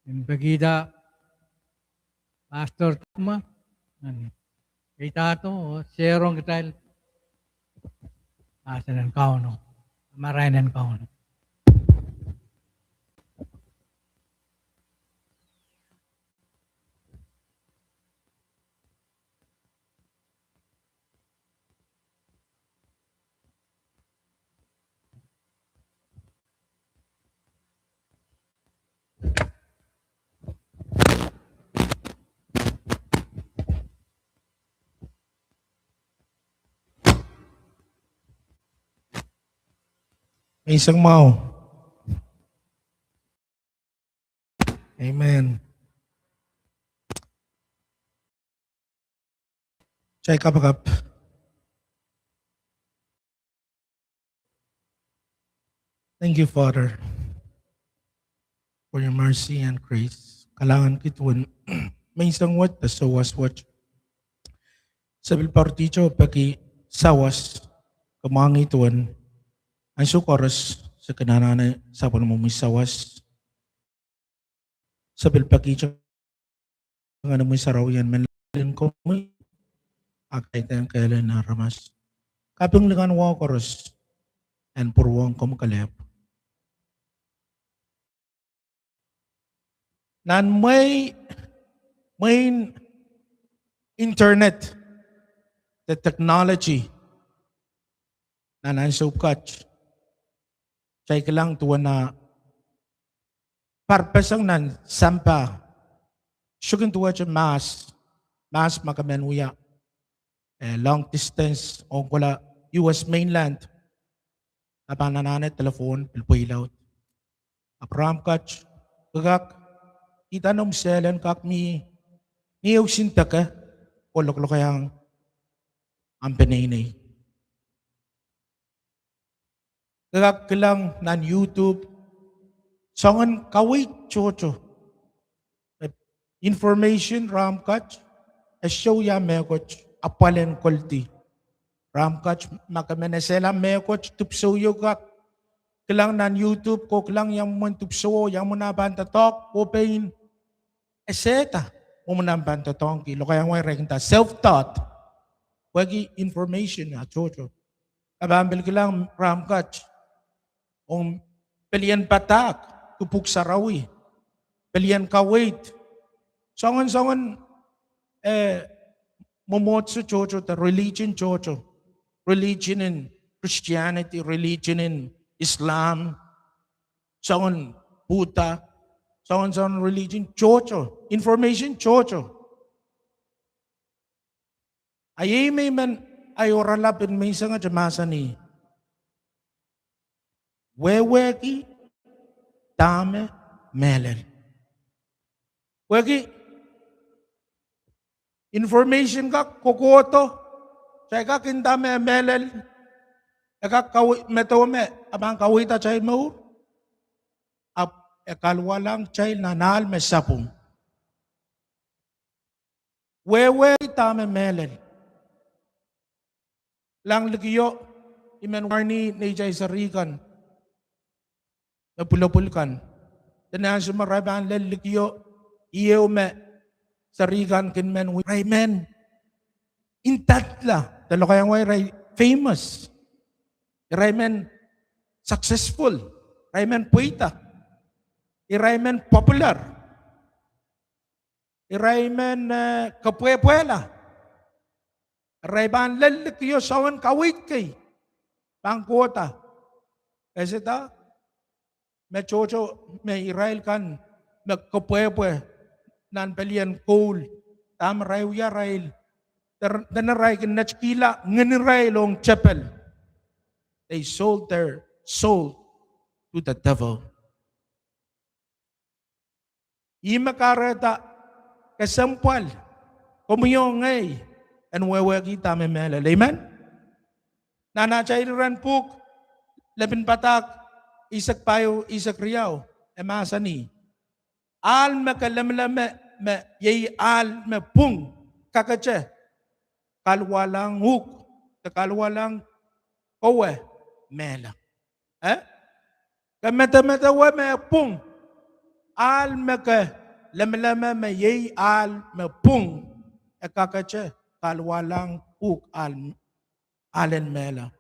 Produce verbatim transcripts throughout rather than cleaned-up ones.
en pekihda Pastor Tuma, nan idahdo oh share ong kitail mahsen en Kauno, marain en Kauno. Menseng mwahu. Amen. Kitail kapakap. Thank you, Father, for your mercy and grace. Kalahngan ki duwen menseng wet de sawas wet. Se pil poaridi oh peki sawas, ke mwahngih duwen ansou koaros se kin anahne sapwellimomwi sawas. Se pil pekihte ngenomwi sarawi en men lel komwi, a kaidehn kehl en aramas. Kaping lingan wahu koaros en pwurohng komwi kelehpw. Nan mwehi, mwehin internet de technology, nan ansou pwukat, kitail kilang duwen ah parpeseng nan sampah, sohte kin duwehte mahs, mahs ma ke men wia, eh, long distance ong kohla U S mainland, a pahn anahne telephone pil pweilaud. Ahpw rahn pwukat ke kak kihda noumw sehlen kak mih ni ehu sindeke oh lokolokiong ahmw peneinei. Ke kak kilang nan YouTube, soangen kaweid tohto. Information rahn pwukat e sewia mehkot apwal en koldi. Rahn pwukat ma ke men esehla mehkot dipwisou ieu, kak kilang nan YouTube, ke kilang ia mwomwen dipwisou, ia mwomwen ah pahn doadoahk, oh pein esehda mwomwen ah pahn doadoahngki, lokaiahn wai irail kin nda self-taught. Pwehki information a tohto. Ke pahn pil kilang rahn pwukat ong pelien padahk ki pwuhk sarawi, pelien kaweid, soangen, soangen, eh, mwomwohdiso tohto de religion tohto, religion in Christianity, religion in Islam, soangen Buddha, soangen, soangen religion tohto, information tohto. A iei me I men, ahi oaralap en menseng wet e mahsanih, wehwehki dahme mehlel. Pwehki information kak kohkohdo, kitail kak nda me mehlel, e kak kawe-, medewe me e pahn kaweid atail mour, ahpw e kaluwalahng kitail nan ahl me sapwung. Wehwehki dahme mehlel. Kilang likio, I men warning neitail seri kan me pwulopwul kan, dene ansou me irail pahn lel likio, ieu me seri kan kin men wia, irail men ndadla, de lokaiahn wai irail famous, irail men successful, irail men pweida, irail men popular, irail men, eh, kepwehpwehla. Irail pahn lel likio, soangen kaweid kei pahn kohda. Esehda me tohto me irail kan me kepwehpwe nan pelien koul, dahme irail wia irail, de-, dene irail kin netikihla ngehn irail ong tepel. They sold their soul to the devil. Ih me kahrehda kesempwal komwi oh ngehi en wehwehki dahme mehlel. Amen. Nan atail iren pwuhk, Lepin Padahk eisek pahieu, eisek riau, e mahsanih, ahl me ke lemeleme, me iei ahl me pwung, kakete, kaluwalahng uhk, de kaluwalahng kowe mehla. Eh? Ke medemedewe me pwung, Ahl me ke lemeleme me iei ahl me pwung, e kakete kahluwalahng uhk ahl, ahl en mehla.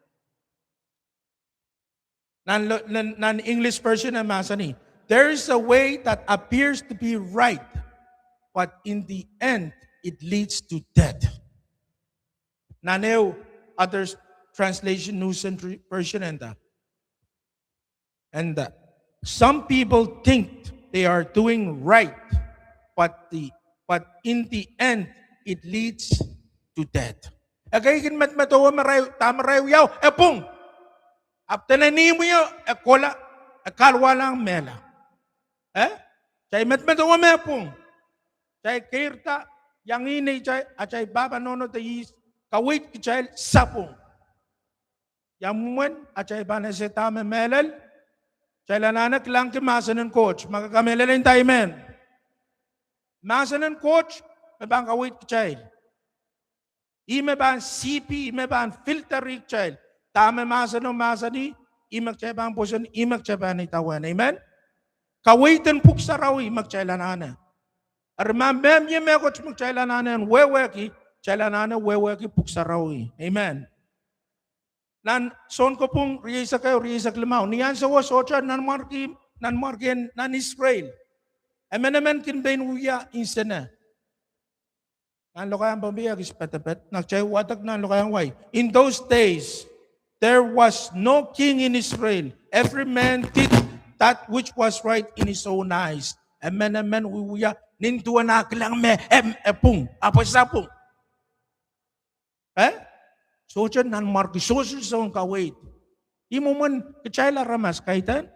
Nan, nan English version e mahsanih, "There is a way that appears to be right, but in the end it leads to death." Nan ehu other translation, New Century Version, e nda, and uh, some people think they are doing right, but the but in the end it leads to death. Ekei kin medemedewe me irail, dahme irail wiawi, e pwung. Ahpw dene ni imwio e kohla, e kahluwalahng mehla. Eh? Kitail medemedewe me pwung. Kitail keirda iang ih neitail, atail pahpa, nohno de ihs kaweid kitail sapwung. Ia mwomwen atail pahn ese dahme mehlel? Kitail anahne kilangki mahsen en Koht. Ma ke kamehlele, nda amen. Mahsen en Koht me pahn kaweid kitail. Ih me pahn sipi, ih me pahn filter kitail. Dahme mahseno mahsanih, ih me kitail pahn pwoson, ih me kitail pahn idawehn. Amen. Kaweid en Pwuhk Sarawi me kitail anahne. Eri ma mie mehkot me kitail anahne en wehwehki, kitail anahne wehwehki Pwuhk Sarawi. Amen. Nan Sohn kopwung rieisek ehu, rieisek limau, ni ansou sohte nanmwarki, nanmwarki nan Israel, emenemen kin pein wia insene. Nan lokaiahn Pohnpei e kis pedeped, na kitail wadek nan lokaiahn Hawaii. In those days there was no king in Israel. Every man did that which was right in his own eyes. Emenemen wiewia nin duwen ah kilang me e pwung, ahpw e sapwung. Eh? Sohte nanmwarki, sohte soun kaweid. Ih mwomwen kitail aramas, kaidehn.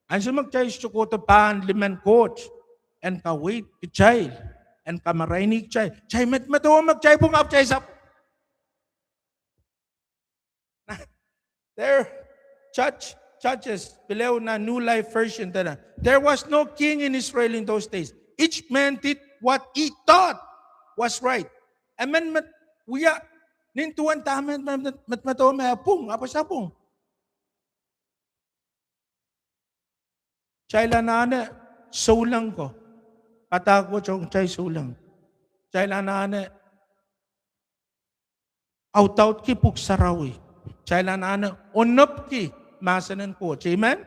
Ansou me kitail sohte kohdo pahn limen Koht en kaweid kitail, en kamaraini kitail, kitail medemedewe me kitail pwung, ahpw kitail sapwung. There, Judge, Judges, pil ehu nan New Life Version, dene, there was no king in Israel in those days. Each man did what he thought was right. Emen me wia nin duwen dahme medemedewe me e pwung, ahpw e sapwung. Kitail anahne souleng ko, padahk wet ong kitail souleng. Kitail anahne audaudki Pwuhk Sarawi. Kitail anahne onopki mahsen en Koht. Amen.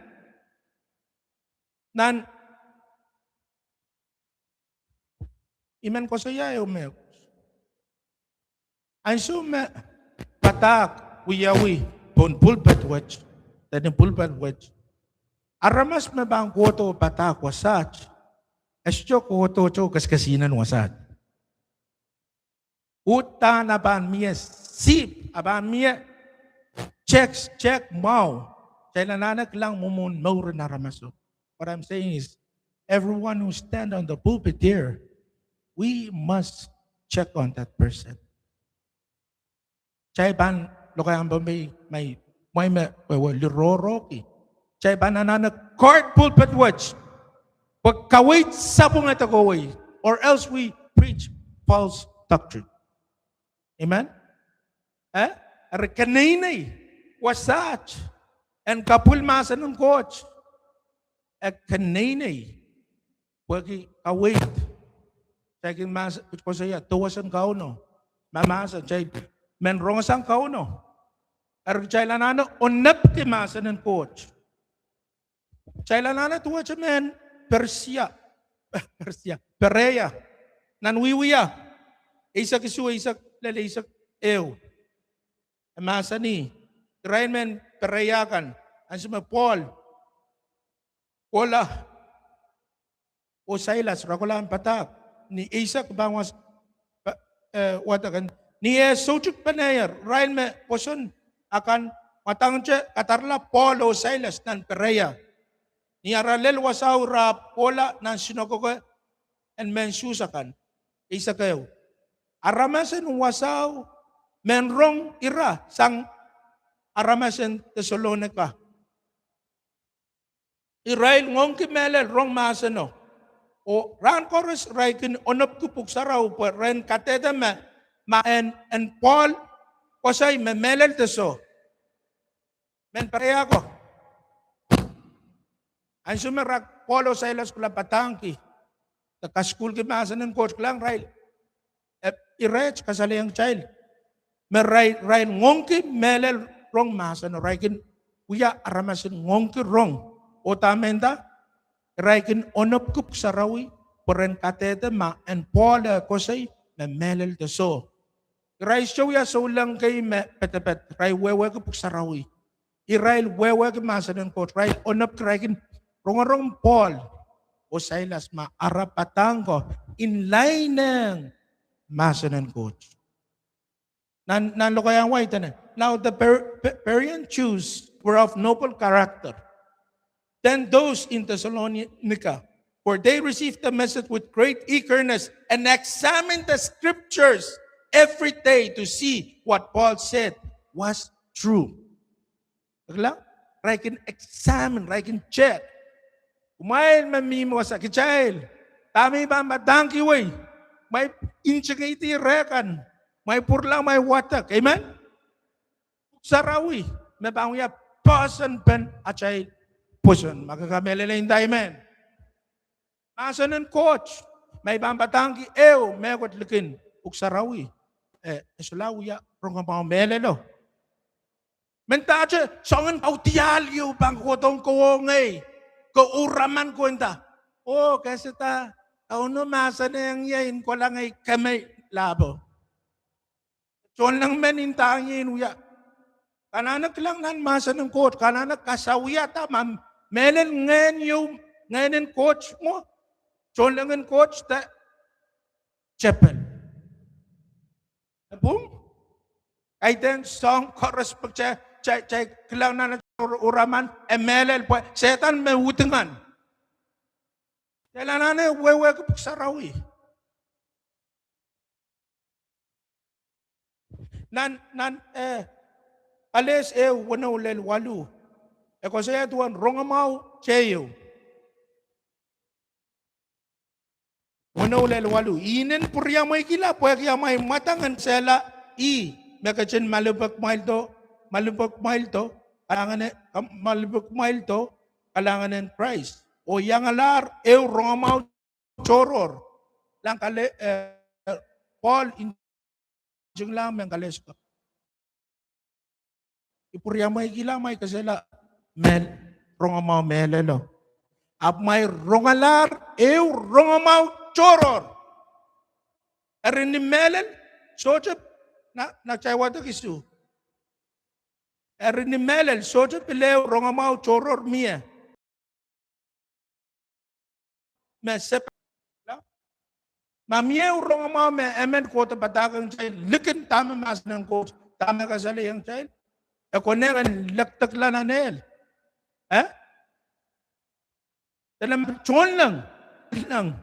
Nan I men koasoia ehu mehkot. Ansou me padahk wiawi pohn pulpit wet, de ni pulpit wet, aramas me pahn kohdo padahk wasaht, e sohte kohdohte kesikesihnen wasaht. Uhdahn a pahn mie sihpw, a pahn mie tehk mwahu. Kitail anahne kilang mwomwen mour en aramaso. What I'm saying is, everyone who stand on the pulpit here, we must check on that person. Kitail pahn lokaiahn Pohnpei, mwahi me wehwe lirohrohki, kitail pahn anahne guard pulpit wet pwe kaweid sapwung e dokowei, or else we preach false doctrine. Amen. Eh? Eri keneinei wasaht en kapwil mahsen en Koht. E keneinei pwehki kaweid. Kitail kin mahs, koasoia duwen Kauno, ma mahsen, kitail men rongosang Kauno. Eri kitail anahne onopki mahsen en Koht. Kitail anahne duwehte mehn Persia, Persia, Perea, nan Wiewia eisek isuh, eisek lel eisek ehu. E mahsanih, irail mehn Perea kan, ansou me Pohl, Kohla oh Sailas, re kolahng padahk, ni eisek pahn was, eh, wadek, ni eh soutik penehier, irail me pwoson akan mwadangete kadarala Pohl oh Sailas nan Perea. Ni ara lel wasao ira ahpw kohla nan sinakoke en mehn Suhs akan. Eisek ehu. Aramasen wasao men rong ira sang aramasen Tesalonika. Irail ngoangki mehlel rong mahseno. Oh rahn koaros irail kin onopki Pwuhk Sarawi pwe ren kadehde me, ma en, en Pohl koasoi me mehlel de soh. Mehn Perea ko, ansou me ira Pohl oh Sailas kohla padahngki de kasukuhlki mahsen en Koht, kilang, irail, eh, irail kasalehiong kitail me irail, irail ngoangki mehlel rong mahseno, irail kin wia aramas en ngoangki rong. Oh dahme nda? Irail kin onopki Pwuhk Sarawi pwe ren kadehde ma en Pohl eh koasoi me mehlel de soh. Irail sohte wia souleng kei me pedeped, irail wehwehki Pwuhk Sarawi. Irail wehwehki mahsen en Koht, irail onopki, irail kin rongorong Pohl oh Sailas ma ara padahk ko inlaineng mahsen en Koht. Nan, nan lokaiahn wai dene, Now the Ber-, Be-, Berean Jews were of noble character than those in Thessalonica, for they received the message with great eagerness and examined the scriptures every day to see what Paul said was true. Irail kin examine, irail kin check. Kumwail me mihmi wasa, kitail, dahme I pahn padahngki wei, kumwail intingihdi reh kan, kumwail pwurala, kumwail wadek. Amen. Pwuhk Sarawi me pahn wia pwoson pen atail pwoson. Ma ke kamehlele nda amen. Mahsen en Koht me I pahn padahngki ehu mehkot likin Pwuhk Sarawi, eh, e solahr wia rongamwahu mehlelo. Mendahte soangen kaudiahl ieu pahn kohdohng kowe oh ngehi, ke uraman ko nda, oh, ke sehda, Kauno mahsanihong ie en kohla ngehi kemehla pwe tohnleng men ndahng ie en wia. Ke anahne kilang nan mahsen en Koht, ke anahne kasawiada ma mehlel ngehn ieu, ngehn en Koht mwo, tohnleng en Koht de tepel. E pwung? Kaidehn soahng koaros pwe kitail, kitail, kitail kilang nan ur-, uraman e mehlel pwe Sehdan me udingan. Kitail anahne wehwehki Pwuhk Sarawi. Nan, nan, eh, Kalesia ehu weneu lel waluh, e koasoia duwen rongamwahu teieu. Weneu lel waluh: I inenen pwuriamweikihla pwehki amwail mwadang en sehla ih me ketin malipek kumwaildo, malipek kumwaildo, kalahngan en, malipek kumwaildo kalahngan en Krais, oh iangalahr ehu rongamwahu tohrohr. Kilang Kale-, eh, Pohl ntingla mehn Kalesia ko: I pwuriamweikihla amwail kesehla mehl-, rongamwahu mehlelo, ahpw amwail rongalahr ehu rongamwahu tohrohr. Eri ni mehlel sohte, na, na kitail wadek isuh, eri ni mehlel sohte pil ehu rongamwahu tohrohr mie me se-, ma mie ehu rongamwahu me emen kohdo padahkihong kitail likin dahme mahsen en Koht, dahme kasalehiong kitail, e konehng en lekdekla nan ehl. Eh? Dene tohnleng, tohnleng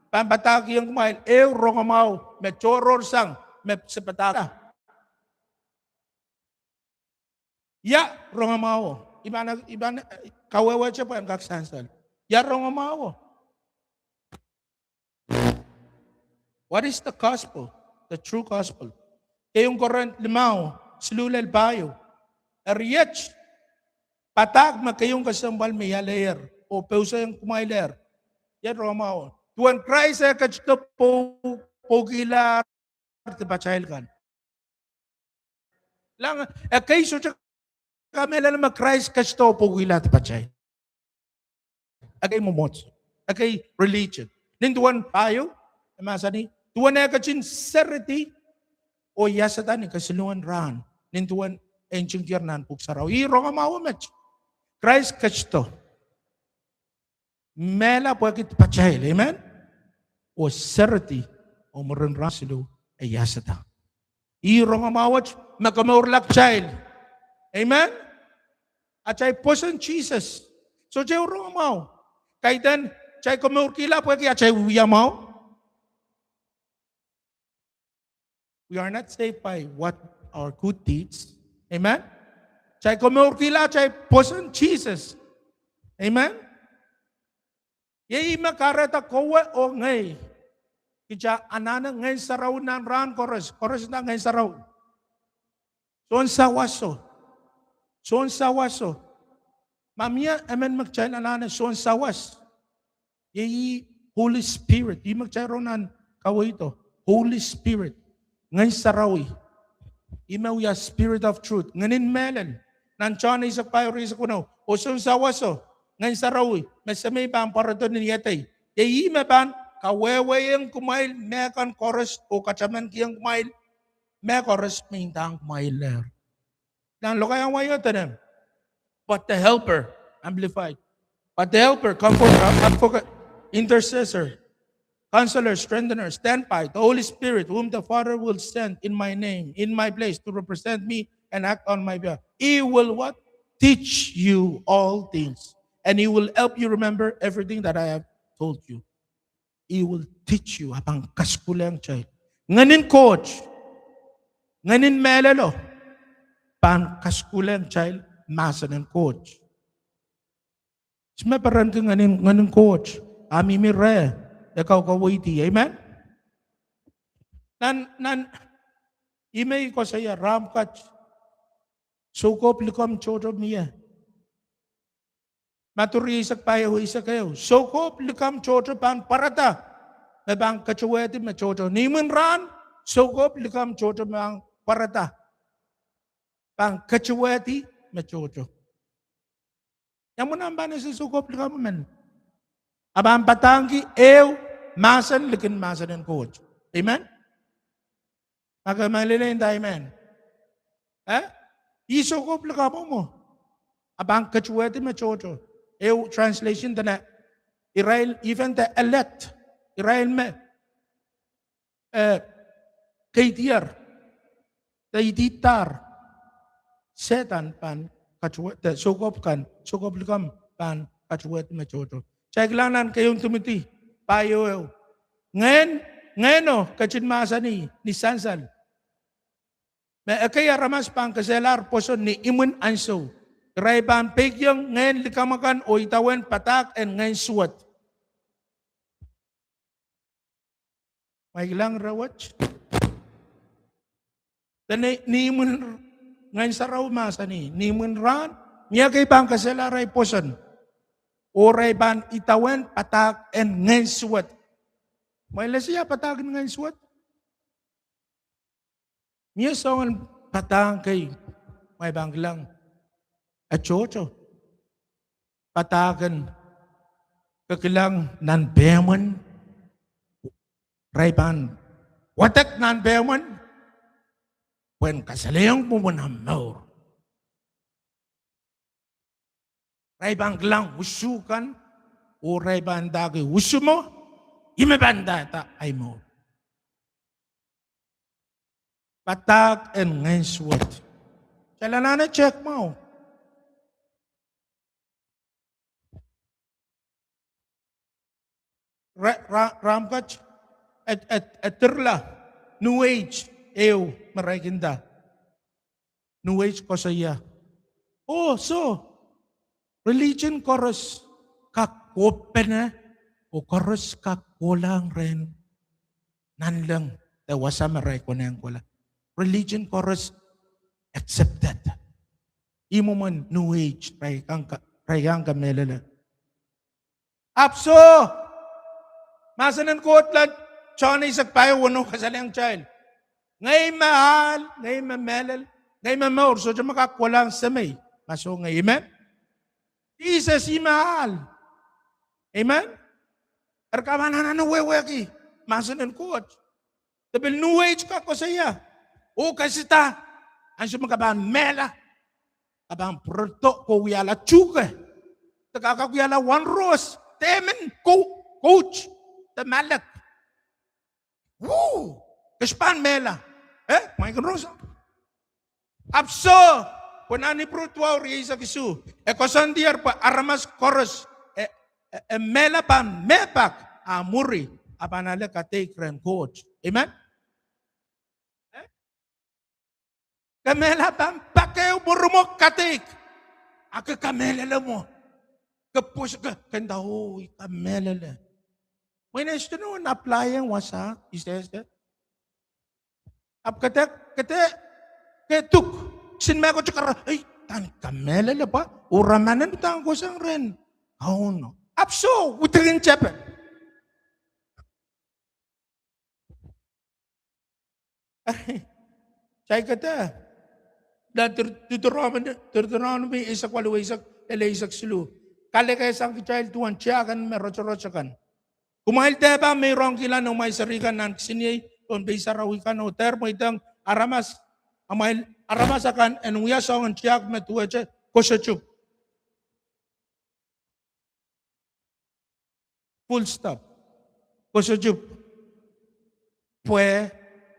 pahn padahkihong kumwail ehu rongamwahu me tohrohr sang me se padahkihla. Ia rongamwahuo? I pahn, I pahn, eh, kawehwehte pwe en kak sansal. Ia rongamwahuo? What is the gospel? The true gospel. Keieun Korint limau, siluh lel pahieu. Eri iet padahk me keieun kesempwal me I aleier oh pousehiong kumwailehr. Iet rongamwahuo? Duwen Krais eh ketido pou-, poukihla dipatail kan. Kilang, ekei sohte kamehlele me Krais ketido poukihla dipatail. Ekei mwomwohdiso, ekei religion. Nin duwen pahieu, e mahsanih, duwen eh ketin seridi oh iasada ni kesiluhn rahn, nin duwen e ntingdier nan Pwuhk Sarawi. Ih rongamwahuo met. Krais ketido, mehla pwehki dipatail, amen, oh seridi, oh mwurin rahn siluh e iasada. Ih rongamwahu wet me komourla kitail, amen. Atail pwoson Sises, sohte ehu rongamwahu. Kaidehn kitail komourkihla pwehki atail wiamwahu. We are not saved by what our good deeds. Amen. Kitail komourkihla atail pwoson Sises, amen. Iei me kahrehda kowe oh ngehi, kitail anahne Ngehn Sarawi nan rahn koaros, koaros nan Ngehn Sarawi. Soun sawaso. Soun sawaso. Ma mie emen me kitail anahne soun sawas, Iei Holy Spirit, ih me kitail rong nan kaweid o, Holy Spirit, Ngehn Sarawi. Ih me wia Spirit of Truth, Ngehnin mehlel. Nan Sohn eisek pahieu, rieisek weneu, oh sounsawaso, Ngehn Sarawi, me Semei pahn pwarodo ni iedei. Iei ih me pahn kawehwehiong kumwail mehkan koaros oh katamankiong kumwail mehkoaros me ndahng kumwail. Nan lokaiahn wai o dene, but the helper, amplified, but the helper, comforter, advocate, intercessor, counselor, strengthener, standby, the Holy Spirit, whom the Father will send in my name, in my place, to represent me and act on my behalf. He will what? Teach you all things. And he will help you remember everything that I have told you. He will teach you, a pahn kasukuhlihong kitail. Ngehnin Koht, Ngehnin mehlelo, pahn kasukuhlihong kitail mahsen en Koht. Ihs me perenki Ngehnin, Ngehnin Koht? A mihmi reh e kaukaweidi, amen? Nan, nan, ih me I koasoia, rahn pwukat, soukohp likamw tohto mie. Madiu rieisek pahieu, eisek ehu. Soukohp likamw tohto pahn pwarada me pahn ketewehdi me tohto. Ni imwin rahn, soukohp likamw tohto me pahn pwarada, pahn ketewehdi me tohto. Ia mwomwen ahmw pahn ese soukohp likamw men? A pahn padahngki ehu mahsen likin mahsen en Koht. Amen? Ma ke mehlel e nda amen. Eh? Ih soukohp likamw mwo. A pahn ketewehdi me tohto. Ehu translation dene, irail, even the elect, irail me, eh, keidier, de idihdahr, Sehdan pahn katuwe-, de soukohp kan, soukohp likamw pahn katuwehdi me tohto. Kitail kilang nan keieun Timoty pahieu ehu, Ngehn, Ngehno ketin mahsanih ni sansal me ekei aramas pahn kesehla pwoson ni imwin ansou. Irail pahn peikiong ngehn likamw akan oh idawehn padahk en ngehn suwed. Ma I kilang ire wet? Dene ni imwin, Ngehn Sarawi mahsanih, ni imwin rahn, mie ekei pahn kesehla arail pwoson, oh irail pahn idawehn padahk en ngehn suwed. Ma I lesi ia padahk en ngehn suwed? Mie soangen padahk kei ma I pahn kilang e tohto. Padahk en, ke kilang, nan pehmwen, irail pahn wadek nan pehmwen pwehn kasalehiong mwomwen ahmw mour. Irail pahn kilang usu kan, oh irail pahn ndahki usu mwo, ih me pahn ndahda ahi mour. Padahk en ngehn suwed. Kitail anahne tehk mwahu. Ra-, ra-, rahn pwukat, e, e, e dirala, New Age ehu me irail kin nda. New Age koasoia, oh, soh, religion koaros kak kohpene, oh koaros kak kohlahng rehn nanleng de wasa me irail konehng kohla. Religion koaros accepted. Ih mwomwen New Age, irail kan ka-, irail kan kamehlele. Ahpw soh, mahsen en Koht nan Sohn eisek pahieu weneu kasalehiong kitail, ngehi me ahl, ngehi me mehlel, ngehi me mour, sohte me kak kohlahng Semei ma soh ngehi. Amen? Sises ih me ahl. Amen? Eri ke pahn anahne wehwehki mahsen en Koht. De pil New Age kak koasoia, oh kesida, ansou me ke pahn mehla, ke pahn pwurodo, ke wiahla tuhke, de ke kak wiahla wahnrohs, de emen kou-, kouht, de malek. Woo! Ke sohte pahn mehla. Eh, ma I kin rong soh. Ahpw soh, pwe nan Ipru duwau rieisek isuh, e koasoandier pwe aramas koaros, e, e, e mehla pahn mehpak, a mwuri, a pahn ale kadeik rehn Koht. Amen? Eh? Ke mehla pahn pak ehu mwurin kadeik. A ke kamehlele mwo. Ke pwoson, ke, ke nda, oh, I kamehlele. Mwein e sohte nohn apply-eng wasa, I sehse. Ahpw ke dehr, ke dehr, ke duk. Kisin mehkot kara, ei, dah I kamehlele pwe, oh raman en uhdahn kohsang rehn Kauno. Ahpw soh, widek en tepel. Taikete, nan Deut-, Deuteronomy, Deuteronomy eisek waluh, eisek, lel eisek siluh. Kalekesang kitail duwen tiahk en me rotorot akan. Kumwail dehpa meirongkihla noumwail seri kan nan kisiniei pohn pei sarawi kan oh dehr mweidohng aramas, amwail aramas akan en wia soangen tiahk me duwehte kosotup. Full stop. Kosotup. Pwe,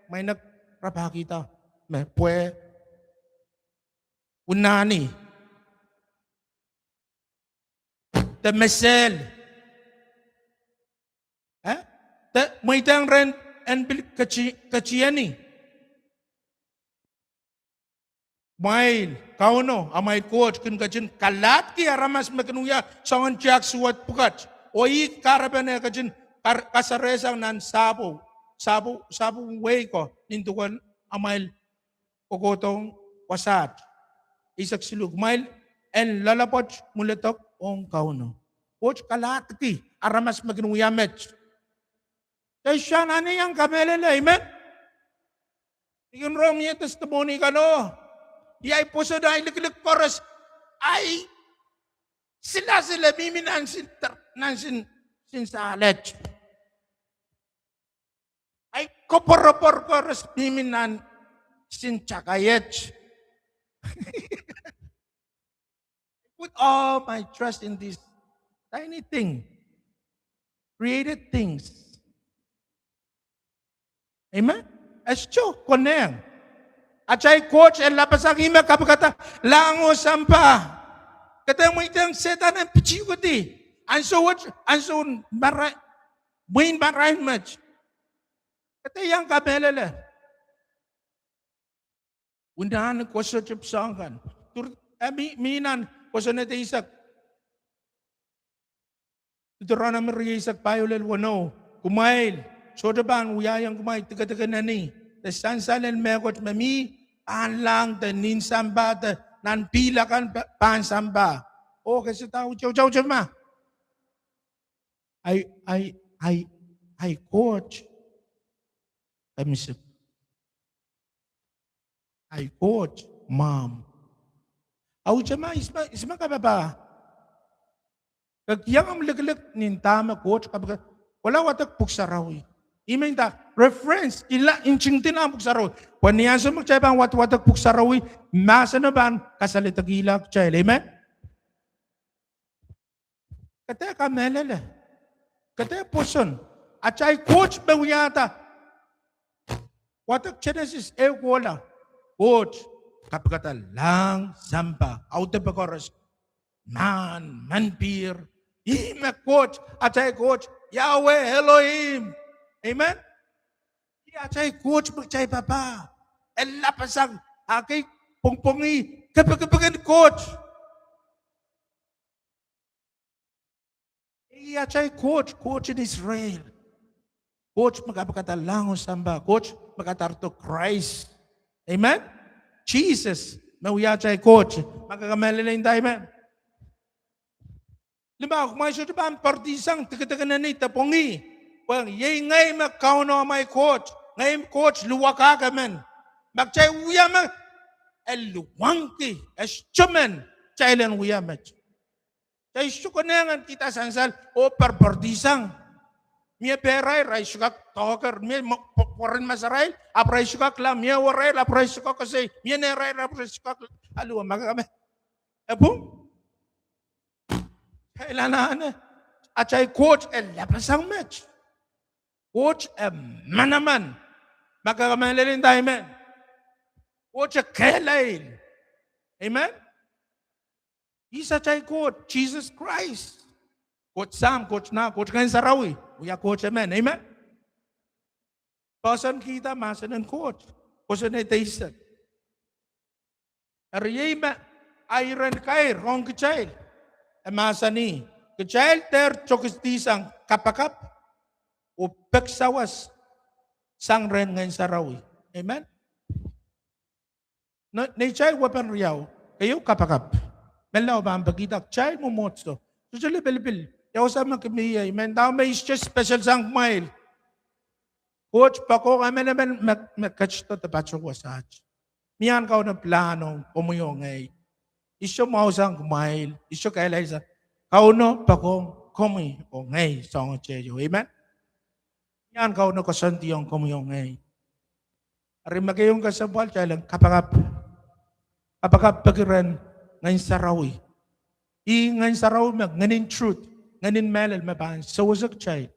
mwein rapahkihda me pwe, unani, de mesel, eh? De mweidohng ren en pil keti-, ketieni. Mwail Kauno, amwail Koht kin ketin kalahdki aramas me kin wia soangen tiahk suwed pwukat. Oh ih kahrepen e ketin kar-, kasaresang nan sahpwo, sahpwo, sahpwo wehi ko nin duwen amwail kohkohdohng wasaht. Eisek siluh, kumwail en loalopwoat mwuledek ong Kauno. Koht kalahdki aramas me kin wia met. Kitail anahne iang kamehlele, amen. I kin rong mie testimony kan oh, ih ahi pwoson, ahi likilik koaros, ahi silasil e mihmi nan sin ter-, nan sin, sin sahlehte. Ahi koapworopwor koaros mihmi nan sin takaiet. I put all my trust in this tiny thing, created things. Amen. E sohte konehng. Atail Koht e lapasang, ih me kapikada lahng oh sampah. Ke dehr mweidohng Sehdan en pitihkedi. Ansou wet, ansou mara-, mwein marain met. Ke dehr iang kamehlele. Unahn koasoandi soahng kan. Dur, eh, mi, mi nan kosonned eisek. Deuteronomy rieisek pahieu lel weneu. Kumwail sohte pahn wiahiong kumwail dikedik en eni de sansal en mehkot me mi pahnlahng de nin sampah de nan pihl akan pa-, pahn sampah. Oh, ke sohte uteute ma. Ahi, ahi, ahi, ahi Koht. Kemesik. Ahi Koht, Maam. Ahi Koht, Maam, ihs me, ihs me kapapa. Ke kihong ahmw likilik nin dahme Koht kapikada. Kohla wadek Pwuhk Sarawi. I men nda reference, ila ntingdi nan Pwuhk Sarawi. Pwe ni ansou me kitail pahn wad-, wadek Pwuhk Sarawi, mahseno pahn kasaledekihla kitail. Amen. Ke dehr kamehlele. Ke dehr pwoson. Atail Koht me wiahda. Wadek Genesis ehu kohla. Koht kapikada lahng, sampah, audepe koaros, mahn, manpihr. Ih me Koht, atail Koht, Yahweh Elohim. Amen. Ih atail Koht me kitail papah. E lapasang, ah kei pwongpwongih kepikipik en Koht. Ih atail Koht, Koht en Israel. Koht me kapikada lahng oh sampah, Koht me kadarodo Krais. Amen. Sises me wia atail Koht. Ma ke kamehlele nda amen. Limau, kumwail sohte pahn poaridi sang dikedik en eni de pwongih. Pwe iei ngehi me Kauno amwail Koht, ngehi me Koht luwakahk emen. Ma kitail wia met, e luwangki, e sohte men kitail en wia met. Kitail sohte konehng en kihda sansal oh poaridi sang. Mie pehrail, irail sohte kak doaker, mie mo-, pw-, pwoaren masarail, ahpw irail sohte kak la, mie warail, ahpw irail sohte kak koasoi, mie nehrail, ahpw irail sohte kak alu, ma ke kame-, e pwung. Kitail anahne, atail Koht e lapasang met. Koht e manaman. Ma ke kamehlele nda amen. Koht e kehlail. Amen. Ihs atail Koht? Sises Krais. Koht Sahm, Koht Nah, Koht Ngehn Sarawi. Wia Koht emen. Amen. Poahsoankihda mahsen en Koht. Kosonned eisek. Eri iei me, ah, iren kair ong kitail. E mahsanih, kitail dehr tokedi sang kapakap oh pek sawas sang rehn Ngehn Sarawi. Amen. Neitail wepen riau, keieu kapakap. Menlau pahn pekihda kitail mwomwohdiso. Sohte lipilipil. Ia wasa me kumwail ie, I men ndahng me I sohte special sang kumwail. Koht poakohng emenemen me, me ketido de patohwan wasaht. Mie Kauno pilahn ong komwi oh ngehi. I sohte mwahu sang kumwail, I sohte kailai sang. Kauno poakohng komwi oh ngehi soahng teieu. Amen. Mie Kauno koasoandiong komwi oh ngehi. Eri me keieu kesempwal kitail en kapakap, kapakap peki rehn Ngehn Sarawi. Ih Ngehn Sarawi me Ngehnin truth, Ngehnin mehlel me pahn sewese kitail,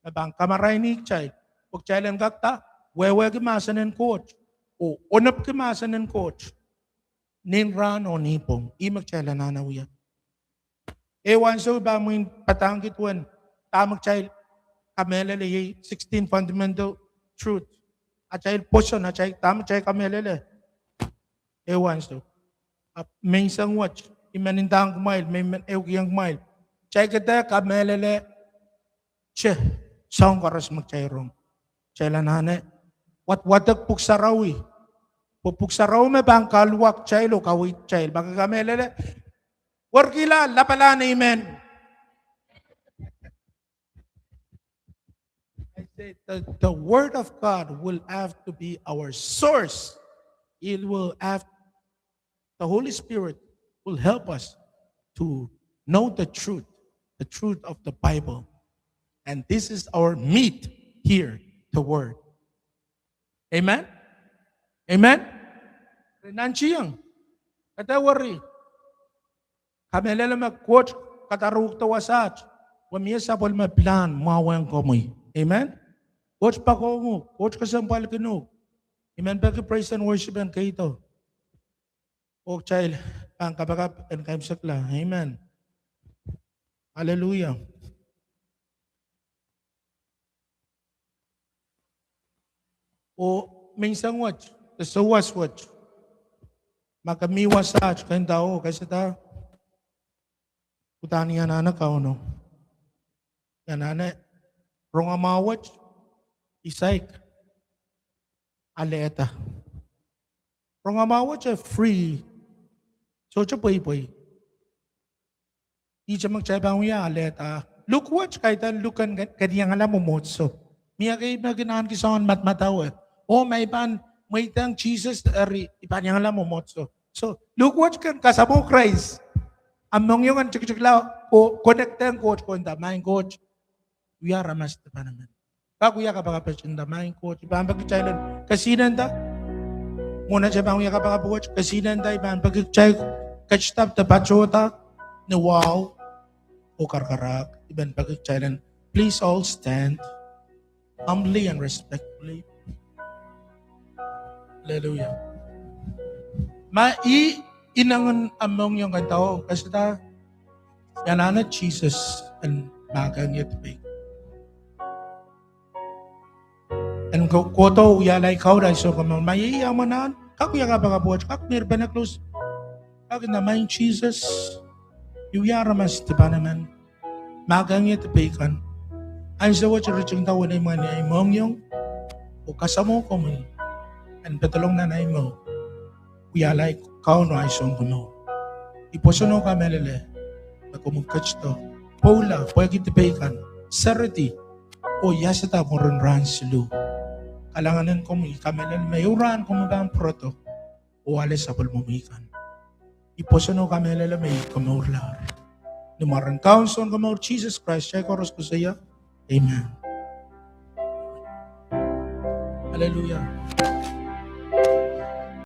me pahn kamaraini kitail, pwe kitail en kakete wehwehki mahsen en Koht oh onopki mahsen en Koht nin rahn oh nipwong. Ih me kitail anahne wia. Ehu ansou I pahn mwein padahngki duwen dahme kitail kamehlele, iei sixteen fundamental truth. Atail pwoson, atail, dahme kitail kamehlele. Ehu ansou, ahpw menseng wet I men ndahng kumwail, me I men ehukihong kumwail, kitail kak kamehlele te soahng koaros me kitail rong. Kitail anahne wadwadek Pwuhk Sarawi, pwe Pwuhk Sarawi me pahn kaluwa kitail oh kaweid kitail. Ma ke kamehlele, werkihla lapalahn amen. I say the, the word of God will have to be our source. It will have, the Holy Spirit will help us to know the truth, the truth of the Bible. And this is our meat here, the word. Amen? Amen? Nantihong, kede weri. Kamehlele me Koht kadarohkte wasaht, pwe mie sapwellime pilahn mwahwehng komwi. Amen? Koht poakohng uhk, Koht kesempwalkin uhk. I men peki praise and worship en keido, oh kitail pahn kapakap en kaimwisekla. Amen. Aleluia. Oh menseng wet, de souwas wet, ma ke mih wasaht, ke ndahng, oh, kaisada, udahn I anahne Kauno, I anahne rongamwahu wet, I saik alehda. Rongamwahu wet e free, sohte pweipwei. Ihte me kitail pahn wia alehda. Luk wet kaidehn luk en ke, ke iangala mwomwohdiso. Mie ekei me kin ahneki soangen madamadau, oh ma I pahn mweidehng Sises eri I pahn iangala mwomwohdiso. So luk wet ken kasamwo Krais, ahmw mohngiong en tikitikla oh connectehng Koht, ke nda, Maing Koht, wia aramas dipan emen. Kak wia kapakap et nda, Maing Koht, I pahn peki kitail en kesihnenda. Mwohn atail pahn wia kapakap wet, kesihnenda, I pahn peki kitail ketidapw de patohda ni wahu oh karakarahk. I men peki kitail en, please all stand humbly and respectfully. Aleluia. Ma ih inengen ahmw mohngiong, ke nda, oh, kaisada, I anahne Sises en mahkehng ie dipei, en ko-, kohdo wiahla ei Kaun oh Sounkomour. Ma iei ahmw anahn, kak wia kapakap wet, kak mir pen close, kak nda, Maing Sises, I wia aramas dipan emen, mahkehng ie dipei kan. Ansou wet I ritingada wenei mwahnei ei mohngiong oh kasamwo komwi en pedolong nan ei mour, wiahla ei Kaun oh Sounkomour. I pwoson oh kamehlele me komwi ketido, pwoula pwehki dipei kan, seredi oh iasada mwurin rahn siluh. Kalahngan en komwi, I kamehlele me ehu rahn komwi pahn pwurodo oh ale sapwellimomwi kan. I pwoson oh kamehlele me I komourlahr. Ni mwaren Kaun Sounkomour Sises Krais, kitail koaros koasoia, amen. Aleluia.